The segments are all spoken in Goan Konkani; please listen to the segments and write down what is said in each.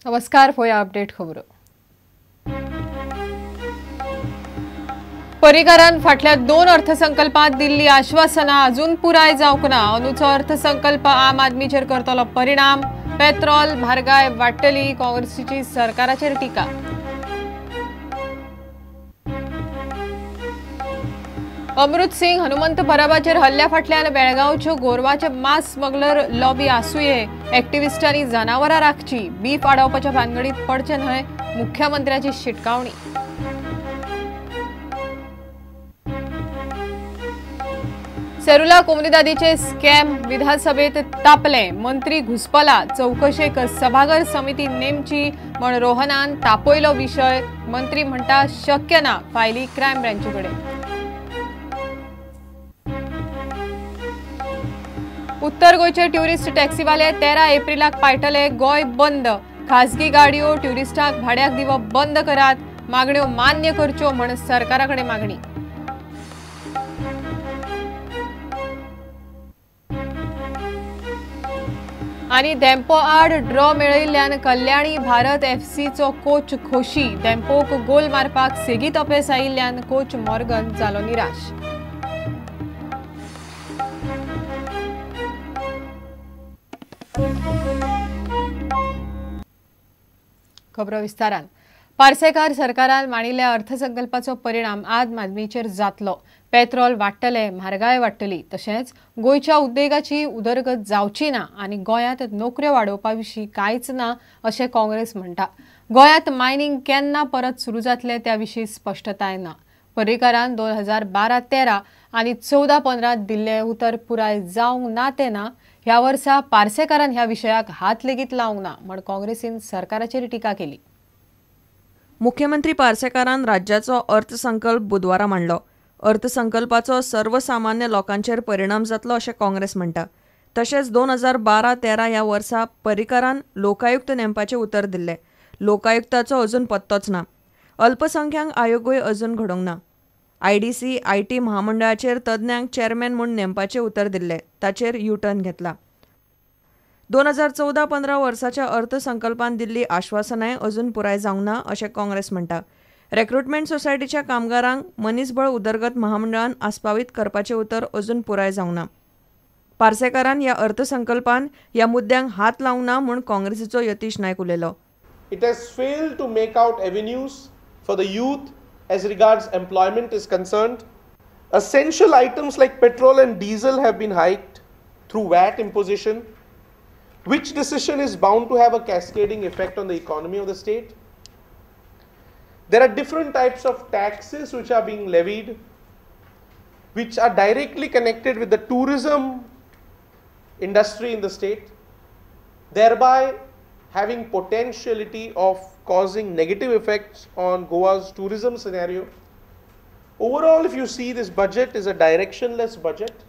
नमस्कार, पळोवया अपडेट खबरो. पर्रीकारान फाटल्या दोन अर्थसंकल्पात दिल्ली आश्वासनां अजून पुराय जावंक ना. अंदूचो अर्थसंकल्प आम आदमीचेर करतलो परिणाम. पेट्रोल म्हारगाय वाडटली, काँग्रेसीची सरकाराचेर टिका. अमृत सिंग हनुमंत परबाचेर हल्ल्या फाटल्यान बेळगांवच्यो गोरवाचे मांस स्मगलर लॉबी आसुये. एक्टिविस्टांनी जनावरां राखची, बीफ आडावपाच्या भानगडीत पडचें न्हय, मुख्यमंत्र्याची शिटकावणी. सेरुला कोमुनिदादीचे स्कॅम विधानसभेत तापले, मंत्री घुसपला, चौकशेक सभाघर समिती नेमची म्हण रोहनान तापयलो विशय. मंत्री म्हणटा शक्य ना, फायली क्रायम ब्रांचे कडेन. उत्तर गोंयचे ट्युरिस्ट टॅक्सीवाले 13 एप्रिलाक पायटले, गोंय बंद. खासगी गाडयो ट्युरिस्टांक भाड्याक दिवप बंद करात, मागण्यो मान्य करच्यो म्हण सरकारा कडेन मागणी. आनी धेंपो आड ड्रॉ मेळयिल्ल्यान कल्याणी भारत एफसीचो कोच खोशी. धेंपोक गोल मारपाक सेगीत अपेस आयिल्ल्यान कोच मॉर्गन जालो निराश. खबरो विस्तारान. पार्सेकार सरकारान मांडिल्ल्या अर्थसंकल्पाचो परिणाम आम आदमीचेर जातलो. पेट्रोल वाडटलें, म्हारगाय वाडटली, तशेंच गोंयच्या उद्देगाची उदरगत जावची ना आनी गोंयांत नोकऱ्यो वाडोवपा विशीं कांयच ना अशें काँग्रेस म्हणटा. गोंयांत मायनिंग केन्ना परत सुरू जातलें त्या विशीं स्पश्टताय ना. पर्रीकारान 2012-13 आनी 14-15 दिल्लें उतर पुराय जावंक ना तें ना. ह्या वर्सा पार्सेकारान ह्या विशयाक हात लेगीत लावंक ना म्हण काँग्रेसीन सरकाराचेर टिका केली. मुख्यमंत्री पार्सेकारान राज्याचो अर्थसंकल्प बुधवारा मांडलो. अर्थसंकल्पाचो सर्वसामान्य लोकांचेर परिणाम जातलो अशें काँग्रेस म्हणटा. तशेंच 2012-13 ह्या वर्सा पर्रीकारान लोकायुक्त नेमपाचें उतर दिल्लें. लोकायुक्ताचो अजून पत्तोच ना. अल्पसंख्याक आयोगूय अजून घडोवंक ना. आयडीसी IT महामंडळाचेर तज्ञांक चेअरमॅन म्हूण नेमपाचें उतर दिल्लें, ताचेर युटर्न घेतला. 2014-15 वर्साच्या अर्थसंकल्पान दिल्ली आश्वासनांय अजून पुराय जावंक ना अशें काँग्रेस म्हणटा. रेक्रुटमेंट सोसायटीच्या कामगारांक मनीसबळ उदरगत महामंडळान आस्पावीत करपाचें उतर अजून पुराय जावंक ना. पार्सेकारान ह्या अर्थसंकल्पान ह्या मुद्द्यांक हात लावंक ना म्हूण काँग्रेसीचो यतीश नायक उलयलो. It has failed to make out avenues for the youth as regards employment is concerned. Essential items like petrol and diesel have been hiked through VAT imposition, which decision is bound to have a cascading effect on the economy of the state. There are different types of taxes which are being levied, which are directly connected with the tourism industry in the state, thereby having potentiality of causing negative effects on Goa's tourism scenario. Overall, if you see, this budget is a directionless budget.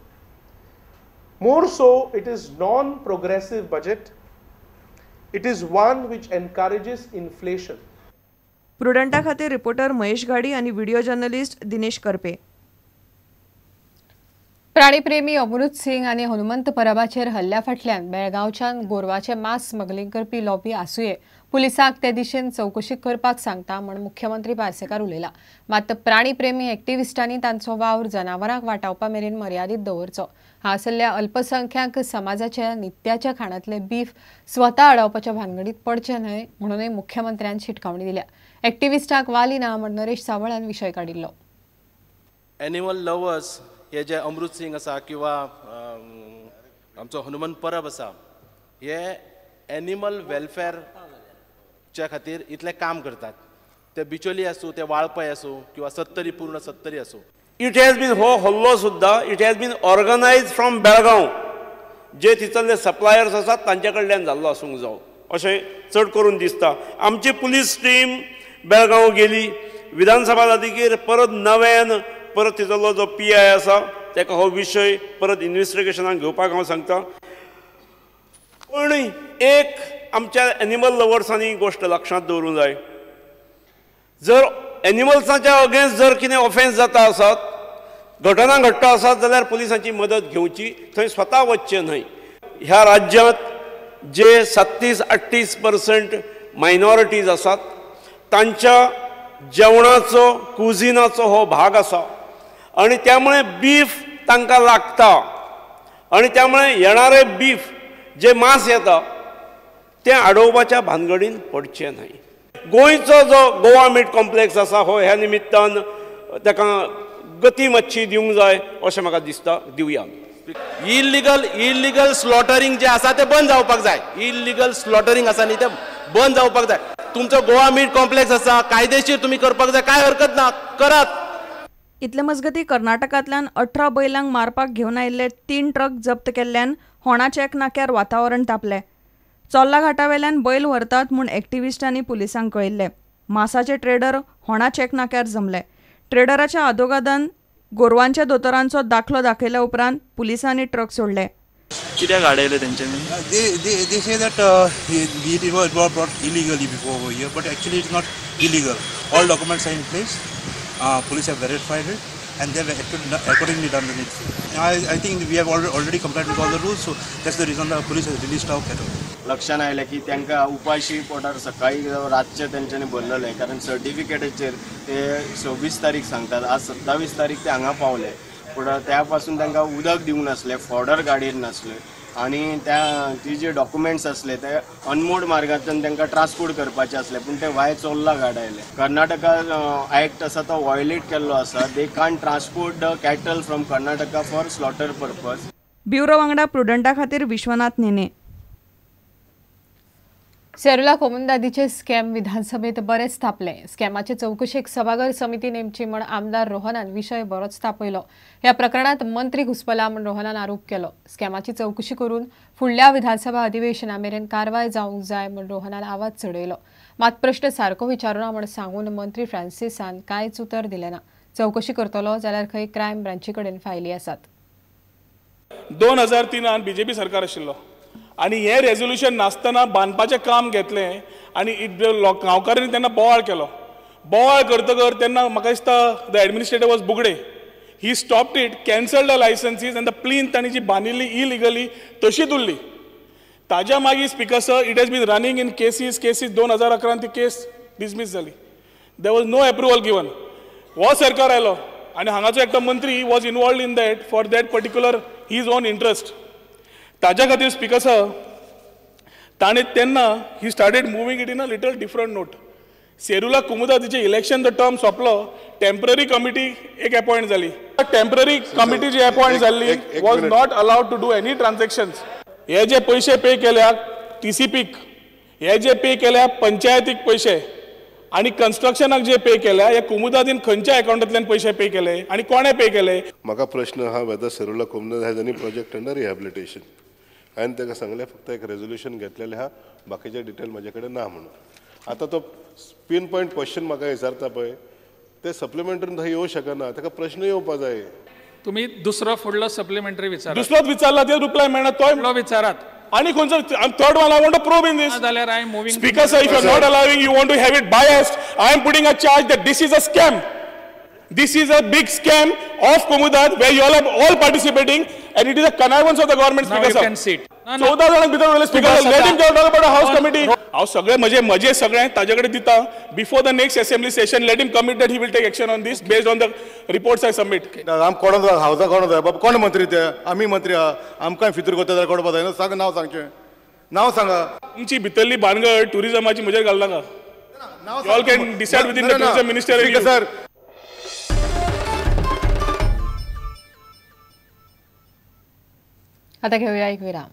More so, it is non-progressive budget. It is one which encourages inflation. प्रुडंटा खातीर रिपोर्टर महेश घाडी आनी व्हिडिओ जर्नलिस्ट दिनेश करपे. प्राणीप्रेमी अमृत सिंग आनी हनुमंत परबाचेर हल्ल्या फाटल्यान बेळगांवच्यान गोरवाचें मांस स्मगलिंग करपी लॉबी आसुये. पुलिसांक ते दिशेन चवकशी करपाक सांगता म्हण मुख्यमंत्री पार्सेकार उलयला. मात प्राणीप्रेमी एक्टिविस्टांनी तांचो वावर जनावरांक वाटावपा मेरेन मर्यादीत दवरचो. हांगासरल्या अल्पसंख्याक समाजाच्या नित्याच्या खाणांतले बीफ स्वता आडावपाच्या भानगडीत पडचें न्हय म्हणूनय मुख्यमंत्र्यान शिटकावणी दिल्या. एक्टिविस्टांक वाली ना म्हण नरेश सावळान विशय काडिल्लो. एनिमल लवर्स हे जे अमृत सिंग आसा किंवा आमचो हनुमंत परब आसा, हे एनिमल वेलफेअरच्या खातीर इतलें काम करतात. ते बिचोली आसूं, ते वाळपय आसूं किंवा सत्तरी, पूर्ण सत्तरी आसूं. It has been हो हल्लो सुद्दां it has been organise from Belgaum. जे थंयसरले सप्लायर्स आसात तांचे कडल्यान जाल्लो आसूंक जावो अशें चड करून दिसता. आमची पुलीस टीम बेळगांव गेली, विधानसभा जातकीर परत नव्यान परत थंयसरलो जो पी I आसा ताका हो विशय परत इन्वेस्टिगेशनाक घेवपाक हांव सांगता. पूण एक आमच्या एनिमल लवर्सांनी गोश्ट लक्षांत दवरूंक जाय, जर एनिमल्साच्या अगेन्स्ट जर कितें ऑफेन्स जाता आसत, घटना घडटा आसत जाल्यार पुलिसांची मदत घेवची, थंय स्वता वचचें न्हय. ह्या राज्यांत जे 37-38% मायनॉरिटीज आसात तांच्या जेवणाचो कुजिनाचो हो भाग आसा आनी त्यामुळे बीफ तांकां लागता आनी त्यामुळे येणारे बीफ जे मांस येता तें आडोवपाच्या भानगडीन पडचें न्हय. गोंयचो जो गोवा मीट कॉम्प्लेक्स आसा हो ह्या निमित्तान ताका गती मातशी दिवंक जाय अशें म्हाका दिसता. दिवया. इलिगल स्लॉटरिंग जे आसा ते बंद जावपाक जाय. इलिगल स्लॉटरिंग आसा न्ही ते बंद जावपाक जाय. तुमचो गोवा मीट कॉम्प्लेक्स आसा, कायदेशीर तुमी करपाक जाय, कांय हरकत ना, करात. इतले मजगती कर्नाटकांतल्यान 18 बैलांक मारपाक घेवन आयिल्ले 3 ट्रक जप्त केल्ल्यान होणा चेक नाक्यार वातावरण तापलें. चोर्ला घाटावेल्यान बैल व्हरतात म्हूण एक्टिविस्टांनी पुलिसांक कळयल्लें. मासाचे ट्रेडर होणा चेक नाक्यार जमले. ट्रेडराच्या आदोगादान गोरवांच्या दोतोरांचो दाखलो दाखयल्या उपरांत पुलिसांनी ट्रक सोडले. कित्याक हाडयले तेंच्यांनी? They say that it was brought illegally before over here, but actually it's not illegal. All documents are in place. Police have verified it and they have accordingly done the needful. I think we have already complied with all the rules, so that's the reason the police has released our cattle. लक्षात आयलें की तांकां उपाशी पोटार सकाळी रातचें तेंच्यांनी भरलेलें, कारण सर्टिफिकेटाचेर ते 26 तारीख सांगतात, आज 27 तारीख ते हांगा पावले, पूण त्या पासून तांकां उदक दिवंक नासलें, फॉडर गाडयेर नासलें आनी त्या ती जे डॉक्युमेंट्स आसले ते अनमोड मार्गांतल्यान तांकां ट्रान्सपोर्ट करपाचे आसले, पूण ते वाय चोर्ला घाट आयले. कर्नाटका एक्ट आसा तो वॉयलेट केल्लो आसा. They can't transport the cattle from Karnataka for slaughter purpose. Bureau वांगडा प्रुडंटा खातीर विश्वनाथ नेने. सेरुला कोमुंदादीचे स्कॅम विधानसभेत बरेच तापले. स्कॅमाचे चौकशेक सभाघर समिती नेमची म्हण आमदार रोहनान विशय बरोच तापयलो. ह्या प्रकरणात मंत्री घुसपला म्हण रोहनान आरोप केलो. स्कॅमाची चौकशी करून फुडल्या विधानसभा अधिवेशना मेरेन कारवाय जावंक जाय म्हण रोहनान आवाज चडयलो. मात प्रश्न सारको विचारुना म्हण सांगून मंत्री फ्रांसिसान कांयच उतर दिलें ना. चौकशी करतलो जाल्यार खंय क्रायम ब्रांची कडेन फायली आसात. 2003 बीजेपी सरकार आशिल्लो आनी हें रेजोल्युशन नासतना बांदपाचें काम घेतलें आनी गांवकारांनी तेन्ना बोवाळ केलो. बोवाळ करतकर तेन्ना म्हाका दिसता the administrator was Bugade. He stopped it, cancelled the licenses and the plinth तांणी जी बांदिल्ली इलिगली तशीच उरली. ताज्या मागीर speaker sir it has been running in cases 2011 ती केस डिसमीस जाली. There was no approval given. हो सरकार आयलो आनी हांगाचो एकटो मंत्री was involved in that for that particular his own interest. ताज्या खातीर स्पीकर सर ताणें तेन्ना he started moving it in a little different note. Serula कुमुदादीचें election term सोंपलो, टेम्पररी कमिटी एक अपॉयंट जाली. टेम्पररी कमिटी जी अपॉयंट जाल्ली was not allowed to do any transactions. हे जे पयशे पे केल्या टीसीपीक, हे जे पे केल्या पंचायतीक पयशे आनी कन्स्ट्रक्शनाक जे पे केल्या, हे कुमुदादीन खंयच्या अकाउंटांतल्यान पयशे पे केले आनी कोणें पे केले? म्हाका प्रश्न आहा whether Serula Comunidade has any project under rehabilitation. हांवें ताका सांगलें फक्त एक रेजोल्युशन घेतलेलें आहा, बाकीचे डिटेल म्हाजे कडेन ना म्हणून. आतां तो पीन पॉयंट क्वेश्चन म्हाका विचारता पळय, ते सप्लिमेंटरी थंय येवं शकना, ताका प्रश्न येवपा जाय. तुमी दुसरो फुडलो सप्लिमेंटरी विचारा. दुसरोच विचारला ते रिप्लाय मेळना, तोय विचारात. आनी खंयचो third one I want to probe in this. जाल्यार I am moving. Speaker sir, if you are not allowing, you want to have it biased, I am putting a charge that this is a scam. This is a big scam of Comunidade where you all are all participating and it is a connivance of the government. Now speaker you can sit. 14 जाणांक भितर उरले speaker. Let him talk about a house committee. हांव सगळे म्हजे म्हजे सगळे ताजे कडेन दिता. Before the next assembly session let him commit that he will take action on this based on the reports I submit. आम कोण हावजा कोण जाय बाबा, कोण मंत्री ते? आमी मंत्री आहा, आमकां फितूर करता जाल्यार कोण जाय? सांग, नांव सांगचें, नांव सांगा. तुमची भितरली भानगड टुरिजमाची म्हजेर घालनाका. You all can decide within the tourism minister. Sir आता घेऊया एक विराम.